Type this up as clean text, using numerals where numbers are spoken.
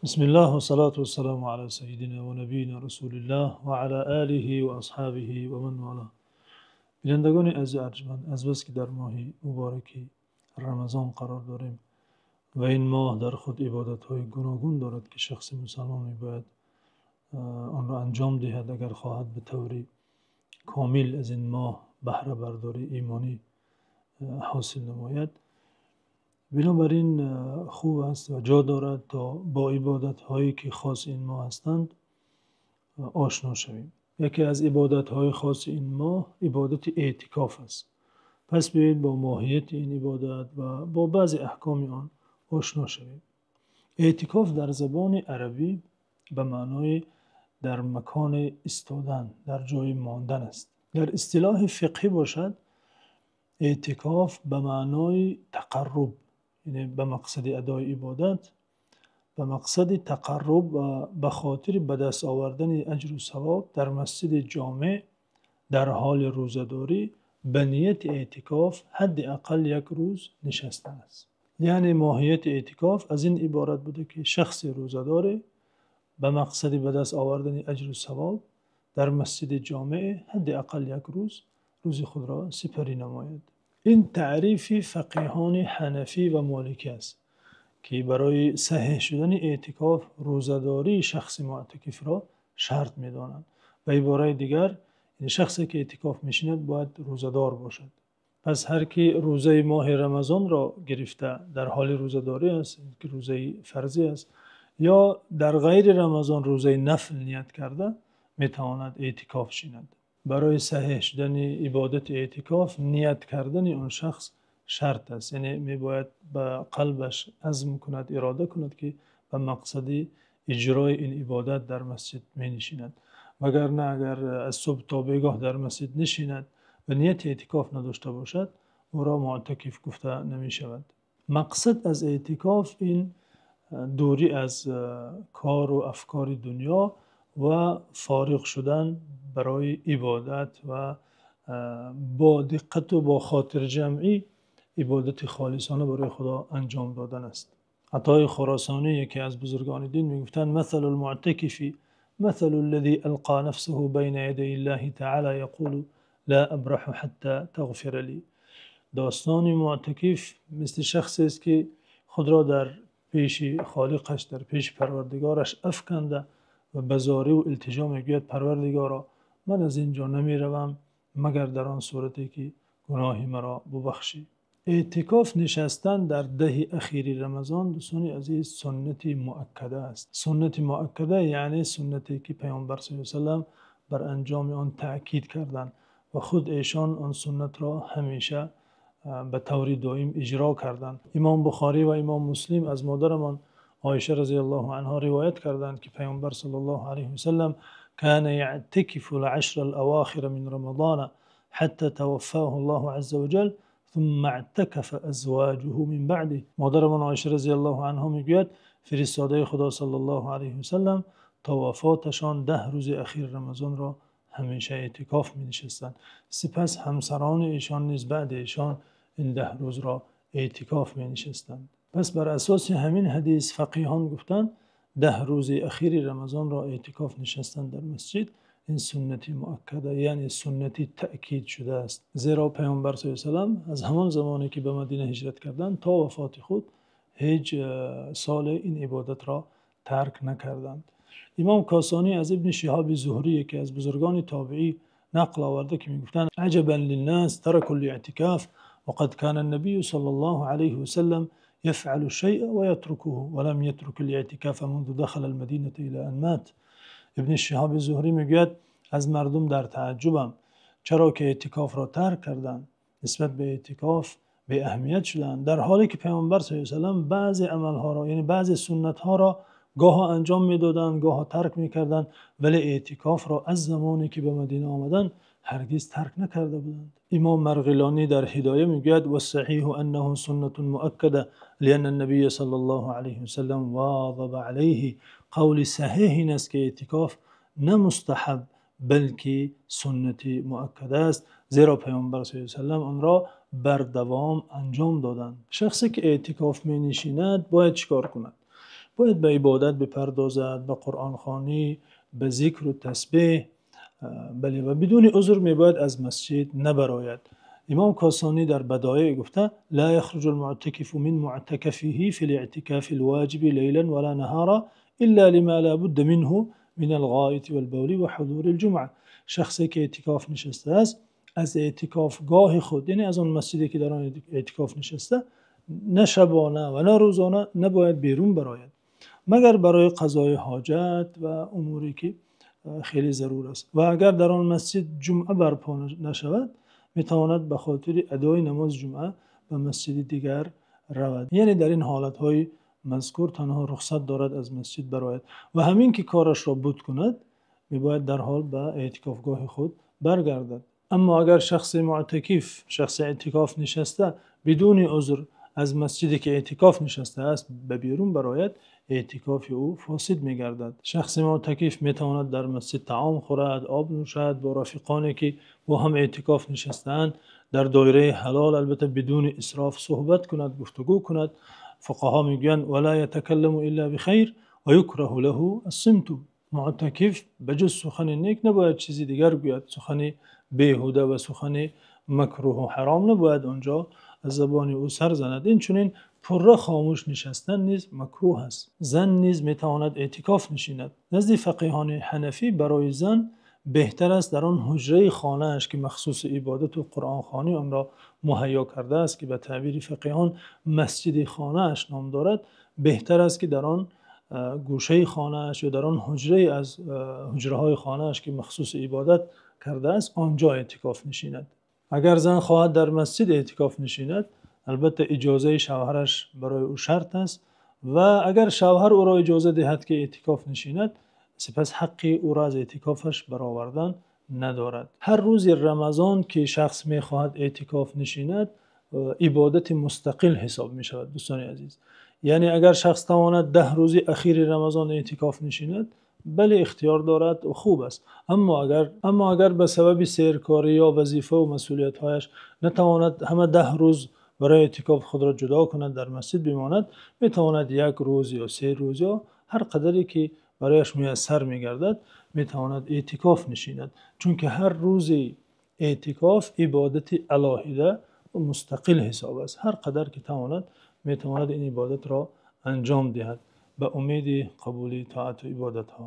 Бисмиллоҳ вассалоту вассалому ало саййидино ва набиййино расулиллоҳ ва ало олиҳи ва асҳобиҳи ва ман волоҳ. Бинандагони азиз, арҷманд, аз бас ки дар моҳи муборак Рамазон қарор дорем ва ин моҳ дар худ ибодатҳои гуногун дорад, ки шахси мусулмон бояд онро анҷом диҳад, агар хоҳад ба таври комил аз ин моҳ баҳрабардории имонӣ ҳосил намояд. Бинобар ин хуб аст ва ҷо дорад то бо ибодатҳое ки хоси ин моҳ ҳастанд ошно шавем. Яке аз ибодатҳои хоси ин моҳ ибодати эътикоф аст. Пас биёед бо моҳияти ин ибодат ва бо баъзе аҳкоми он ошно шавем. Эътикоф дар забони арабӣ ба маънои дар макон истодан, дар ҷое мондан аст. Дар истилоҳи фиқҳӣ бошад, эътикоф ба маънои тақарруб, яъне ба мақсади адои ибодат, ба мақсади тақарруб ва ба хотири ба даст овардани аҷру савоб дар масҷиди ҷомеъ дар ҳоли рӯзадорӣ ба нияти эътикоф ҳадди ақал як рӯз нишастан аст. Яъне моҳияти эътикоф аз ин иборат буда, ки шахси рӯзадор ба мақсади ба даст овардани аҷру савоб дар масҷиди ҷомеъ ҳадди ақал як рӯз, рӯзи худро сипарӣ намояд. Ин таърифи фақеҳони ҳанафӣ ва моликӣ аст, ки барои саҳеҳ шудани эътикоф рӯзадории шахси муътакифро шарт медонанд. Ба иборати дигар, шахсе ки эътикоф менишинад бояд рӯзадор бошад. Пас ҳар ки рӯзаи моҳи Рамазонро гирифта дар ҳоли рӯзадорӣ аст, ки рӯзаи фарзӣ аст, ё дар ғайри Рамазон рӯзаи нафлният карда, метавонад эътикоф нишинад. Барои саҳеҳ шудани ибодати эътикоф ният кардани он шахс шарт аст. Яъне мебояд ба қалбаш азм кунад, ирода кунад, ки ба мақсади иҷрои ин ибодат дар масҷид менишинад. Вагарна агар аз субҳ то бегоҳ дар масҷид нишинад ва нияти эътикоф надошта бошад, ӯро муътакиф гуфта намешавад. Мақсад аз эътикоф ин дурӣ аз кор ва афкори дунё ва фориғ шудан барои ибодат ва бо диққат ва бо хотирҷамъӣ ибодати холисона барои Худо анҷом додан аст. Атои Хуросонӣ, яке аз бузургони дин, мегуфтанд: مثل المعتكف مثل الذي ألقى نفسه بين يدي الله تعالى يقول لا أبرح حتى تغفر لي. Достони муътакиф мисли шахсе аст, ки худро дар пеши Холиқаш, дар пеши Парвардигораш афканда ва ба зорӣ ва илтиҷо мегӯяд: «Парвардигоро, ман аз инҷо намеравам, магар дар он сурате ки гуноҳи маро бибахшӣ». Эътикоф нишастан дар даҳаи охири Рамазон, дӯстони азиз, суннати муаккада аст. Суннати муаккада яъне суннате ки Паёмбар саллаллоҳу алайҳи васаллам бар анҷоми он таъкид карданд ва худи эшон он суннатро ҳамеша ба таври доим иҷро карданд. Имом Бухорӣ ва Имом Муслим аз модарамон Оиша розияллоҳу анҳо ривоят карданд, ки Паёмбар саллаллоҳу алайҳи васаллам كان يعتكف العشر الأواخر من رمضان حتى توفاه الله عز وجل ثم اعتكف أزواجه من بعده. Модарамон Оиша розияллоҳу анҳо мегӯяд: фиристодаи Худо саллаллоҳу алайҳи васаллам то вафоташон 10 рӯзи охири Рамазонро ҳамеша эътикоф менишастанд. Сипас ҳамсарони эшон низ баъди эшон ин 10 рӯзро эътикоф менишастанд. Пас бар асоси ҳамин ҳадис фақеҳон гуфтанд: 10 рӯзи охири Рамазонро эътикоф нишастан дар масҷид ин суннати муаккада, яъне суннати таъкид шуда аст. Зеро Паёмбар саллаллоҳу алайҳи васаллам аз ҳамон замоне ки ба Мадина ҳиҷрат карданд то вафоти худ ҳеҷ соле ин ибодатро тарк накарданд. Имом Косонӣ аз Ибни Шиҳоб Зуҳрӣ, яке аз бузургони тобеӣ, нақл оварда, ки мегуфтанд: عجبا للناس تركوا الاعتكاف وقد كان النبي صلى الله عليه وسلم يفعل الشيء ويتركه ولم يترك الاعتكاف منذ دخل المدينة إلى أن مات. Ибни Шиҳоб Зуҳрӣ мегӯяд: аз мардум дар таъаҷҷубам, чаро ки эътикофро тарк карданд, нисбат ба эътикоф беаҳамият шуданд, дар ҳоле ки Паёмбар саллаллоҳу алайҳи васаллам баъзе амалҳоро, яъне баъзе суннатҳоро гоҳо анҷом медоданд, гоҳо тарк мекарданд, вале эътикофро аз замоне ки ба Мадина омаданд ҳаргиз тарк накарда буданд. Имом Марғилонӣ дар Ҳидоя мегӯяд: والصحيح أنه سنة مؤكدة لأن النبي صلى الله عليه وسلم واظب عليه. Қавли саҳеҳ ин аст, ки эътикоф на мустаҳаб, балки суннати муаккада аст, зеро Паёмбар саллаллоҳу алайҳи васаллам онро бар давом анҷом доданд. Шахсе ки эътикоф менишинад бояд чӣ кор кунад? Бояд ба ибодат бипардозад, ба қуръонхонӣ, ба зикр ва тасбеҳ. Бале, ва бидуни узр мебояд аз масҷид набарояд. Имом Косонӣ дар Бадоеъ гуфта: لا يخرج المعتكف من معتكفه في الاعتكاف الواجب ليلا ولا نهارا إلا لما لا بد منه من الغائط والبول وحضور الجمعة. Шахсе ки эътикоф нишастааст, аз эътикофгоҳи худ, яъне аз он масҷиде ки дар он эътикоф нишаста, на шабона ва на рӯзона набояд берун барояд, магар барои қазои ҳоҷат ва умуре ки хеле зарур аст. Ва агар дар он масҷид ҷумъа барпо нашавад, метавонад ба хотири адои намози ҷумъа ба масҷиди дигар равад. Яъне дар ин ҳолатҳои мазкур танҳо рухсат дорад аз масҷид барояд ва ҳамин ки корашро буд кунад, мебояд дар ҳол ба эътикофгоҳи худ баргардад. Аммо агар шахси муътакиф, шахси эътикоф нишаста, бидуни узр аз масҷиде ки эътикоф нишастааст ба берун барояд, эътикофи ӯ фосид мегардад. Шахси муътакиф метавонад дар масҷид таом хӯрад, об нӯшад, бо рафиқоне ки бо ҳам эътикоф нишастаанд дар доираи ҳалол, албатта бидуни исроф суҳбат кунад, гуфтугӯ кунад. Фуқаҳо мегӯянд: ولا يتكلم إلا بخير ويكره له الصمت. Муътакиф ба ҷуз сухани нек набояд чизи дигар гӯяд. Сухани беҳуда ва сухани макрӯҳ ва ҳаром набояд он ҷо аз забони ӯ сар занад. Инчунин пурра хомӯш нишастан низ макрӯҳ аст. Зан низ метавонад эътикоф нишинад. Назди фақеҳони ҳанафӣ барои зан беҳтар аст дар он ҳуҷраи хонааш ки махсуси ибодат ва қуръонхонӣ онро муҳайё кардааст, ки ба таъбири фақеҳон масҷиди хонааш ном дорад, беҳтар аст ки дар он гӯшаи хонааш ё дар он ҳуҷрае аз ҳуҷраҳои хонааш ки махсуси ибодат кардааст, он ҷо эътикоф нишинад. Агар зан хоҳад дар масҷид эътикоф нишинад, албатта иҷозаи шавҳараш барои ӯ шарт аст ва агар шавҳар ӯро иҷоза диҳад ки эътикоф нишинад, сипас ҳаққи ӯро аз эътикофаш баровардан надорад. Ҳар рӯзи Рамазон ки шахс мехоҳад эътикоф нишинад, ибодати мустақил ҳисоб мешавад, дӯстони азиз. Яъне агар шахс тавонад 10 рӯзи охири Рамазон эътикоф нишинад, бале, ихтиёр дорад ва хуб аст. Аммо агар ба сабаби серкорӣ ё вазифа ва масъулиятҳояш натавонад ҳама 10 рӯз барои эътикоф худро ҷудо кунад, дар масҷид бимонад, метавонад як рӯз ё 3 рӯз ё ҳар қадре ки барояш муяссар мегардад, метавонад эътикоф нишинад. Чунки ҳар рӯзи эътикоф ибодати алоҳида ва мустақил ҳисоб аст. Ҳар қадар ки тавонад, метавонад ин ибодатро анҷом диҳад ба умеди қабули тоат ва ибодатҳо.